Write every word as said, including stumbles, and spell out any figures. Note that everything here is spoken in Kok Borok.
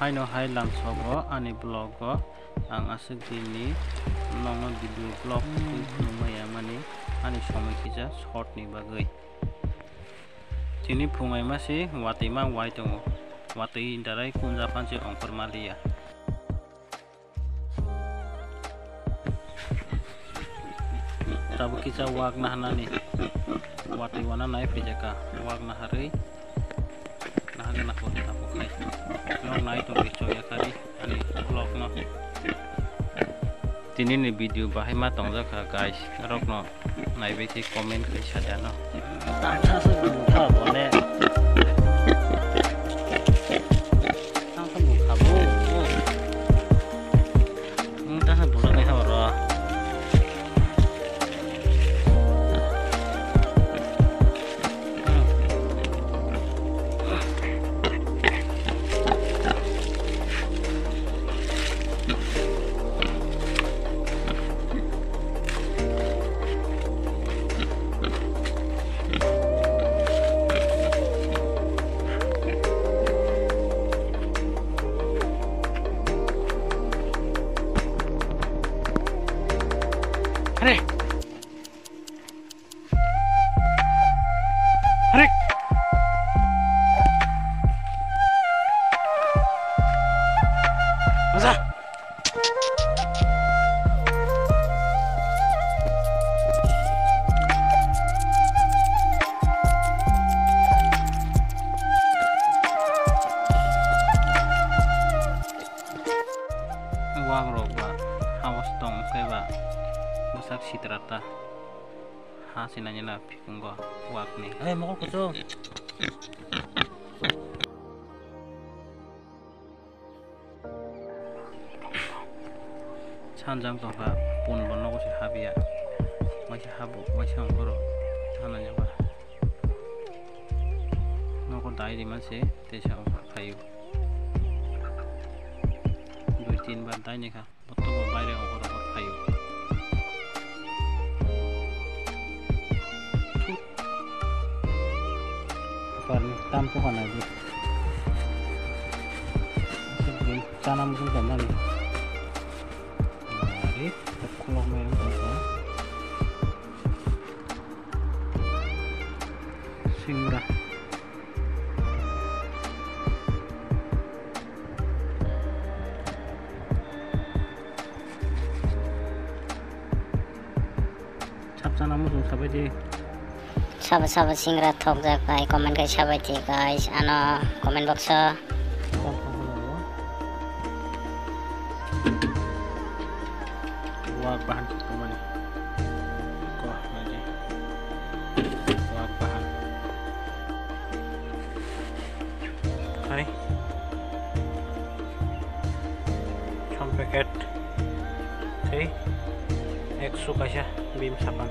Haino hai langsogo ani vlog o ang aswk din ni nokno video vlog twi phunukma ya mani ani somoi kisa short ni bagwi. Tini phungai ma se watwi ma wai tongo, watwi darai kunja phan se ongkhor ma liya. Tabuk kisa wak nahanani watwi wana nai phaijaka, wak naharwi nahagana hor tabuk khai. Nok nai tongwi choya kari ani vlog no. Tini ni video bahai ma tongjak kha guys, norok no naibai khe comment khai sa di ano. Tangsa se bumung kha bo ne. Tangsa bumung kha bo. Wng tangsa bulak nai kha oro. Are! Harik. Masa. Wak rok ba hawas tong khe ba bwsak sitra ta. Ha sinani na phikungo wakni. Hey, mokol kuchung. Sanjang tongkha, pun bo nogo se habya. Waisa habu, waisa ongkhoro. Hananya ba. Nogo dai di manse, tesa ongkha khayu. Dui tin bar dai ni kha. Botobo baire ongkhor ongkhor phaio. Parni tam poka nai di. Chana mujung tongmani. Ari, khulok mai wng tongkha. Singra. Sabchana muchung sabai di. Sabo sabo singra thokjak bai comment khai sabai di guys, ano comment box o. Wak bahan khe tongmani. Ko, naidi. Wak bahan. Hai. Som packet. Tei ekso kaisa bim sapan.